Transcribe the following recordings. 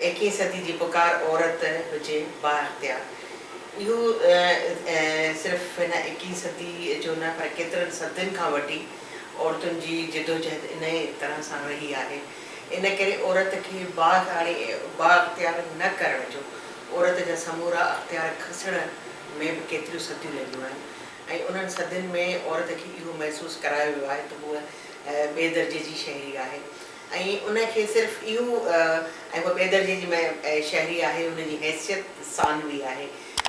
ايڪيهين صدي جي پڪار عورت هجي بااختيار. اهو صرف هن ايڪيهين صدي جو نه پر ڪيترن صدين کان وٺي عورتن جي جدوجهد انهيء طرح سان رهي آهي. ان ڪري عورت کي بااختيار نه ڪرڻ جو عورت جا سمورا اختيار کسڻ ۾ به ڪيتريون صديون لڳيون آهن ۽ انهن صدين ۾ عورت کي اهو محسوس ڪرايو ويو آهي ته هوء ٻئي درجي جي شهري آهي ۽ ان کي صرف اهو ۽ هوء ٻئي درجي جي شهري آهي ان جي حيثيت ثانوي آهي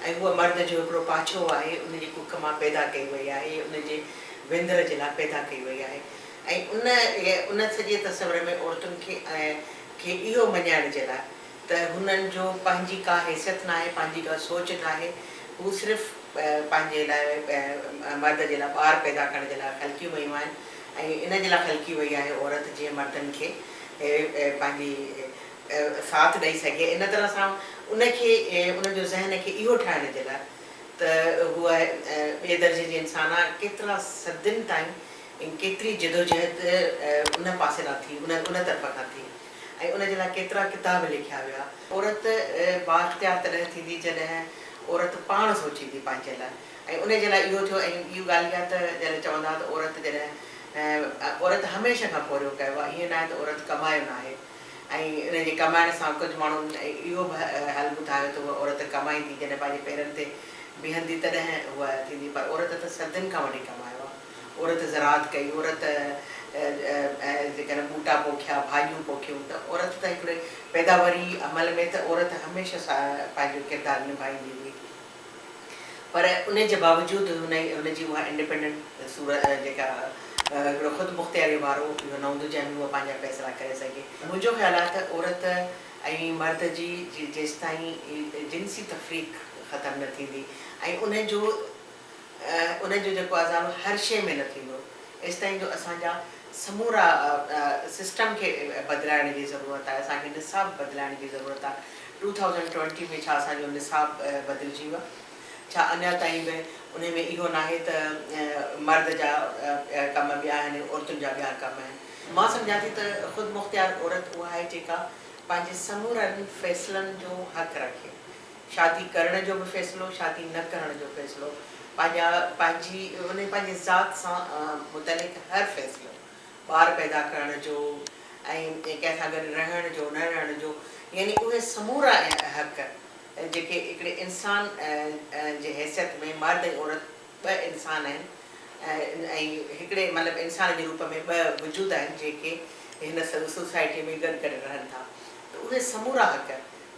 ۽ هوء مرد جو هڪڙو پاڇو آهي ان جي ڪک مان پيدا ڪئي وئي آهي ان جي وندر جي لاء پيدا ڪئي وئي آهي ۽ ان ان سڄي تصور ۾ عورتن کي کي اهو مڃائڻ جي لاء ته هنن جو پنهنجي ڪا حيثيت ناهي پنهنجي ڪا سوچ ناهي هو صرف پنهنجي لاء مرد جي لاء ٻار پيدا ڪرڻ جي لاء خلقيون ويون آهن ۽ ان جي لاء خلقي وئي آهي عورت جيئن مردن کي پنهنجي ساٿ ڏئي سگهي ان طرح سان ان کي ان جو ذهن کي اهو ٺاهڻ جي لاء ته هوء ٻئي درجي جي انسان آهي ڪيترا صدين تائين ڪيتري جدوجهد ان پاسي ڏانهن ٿي ان طرف کان ٿي ۽ ان جي لاء ڪيترا ڪتاب لکيا ويا. عورت بااختيار تڏهن ٿيندي جڏهن عورت پاڻ سوچيندي پنهنجي لاء ۽ ان جي لاء اهو ٿيو ۽ اهو ڳالهه اها ته جڏهن چوندا ته عورت جڏهن عورت هميشه کان پورهيو ڪيو آهي ائين ناهي ته عورت ڪمايو ناهي ۽ ان جي ڪمائڻ سان ڪجهه ماڻهن اهو به حل ٻڌايو ته هوء عورت ڪمائيندي جڏهن پنهنجي پيرن تي بيهندي تڏهن هوء ٿيندي پر عورت ته صدين کان وٺي ڪمايو آهي. عورت زراعت ڪئي، عورت جيڪڏهن ٻوٽا پوکيا، ڀاڄيون پوکيون ته عورت ته هڪڙي پيداواري عمل ۾ ته عورت هميشه پنهنجو ڪردار نڀائيندي هئي پر ان جي باوجود هن هن جي اها انڊيپينڊنٽ صورت جيڪا هڪڙو خود مختياري وارو اهو نه هوندو جنهن ۾ هوء پنهنجا فيصلا ڪري سگهي. منهنجو خيال آهي ته عورت ۽ مرد جي جيستائين جنسي تفريق ختم نه ٿيندي ۽ ان جو ان جو جيڪو ازالو هر شيء ۾ نه ٿيندو ايستائين جو اسان جا سمورا سسٽم کي بدلائڻ جي ضرورت آهي اسان کي نصاب بدلائڻ جي ضرورت آهي ٽو ٿائوزنڊ ٽوئنٽي ۾ ڇا اسان جو نصاب بدلجي ويو ڇا اڃا تائين به ان ۾ اهو ناهي ته مرد جا ڪم ٻيا آهن عورتن جا ٻيا ڪم آهن مان سمجهان ٿي ته خود مختيار عورت اها آهي جيڪا پنهنجي سمورن فيصلن جو حق رکي شادي ڪرڻ جو به فيصلو، شادي نه ڪرڻ جو فيصلو، پنهنجا پنهنجي انهي پنهنجي ذات سان متعلق هر فيصلو، ٻار پيدا ڪرڻ جو ۽ ڪنهن سان گڏ رهڻ جو نه رهڻ جو يعني اهي سمورا حق جيڪي هڪڙي انسان جي حيثيت ۾ مرد ۽ عورت ٻه انسان آهن ۽ هڪڙي مطلب انسان جي روپ ۾ ٻه وجود آهن جيڪي هن سوسائٽي ۾ گڏ گڏ رهن ٿا ته اهي سمورا حق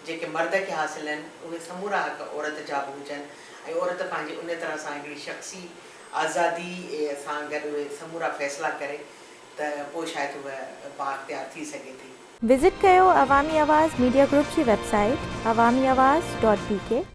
جيڪي مرد کي حاصل آهن اهي سمورا حق عورت جا به هجن ۽ عورت پنهنجي ان طرح سان هڪڙي شخصي آزادي سان گڏ اهي سمورا فيصلا ڪري ته پوء شايد هوء بااختيار ٿي سگهي ٿي. وزٽ ڪيو عوامي آواز ميڊيا گروپ جي website Awami Awaz dot B K.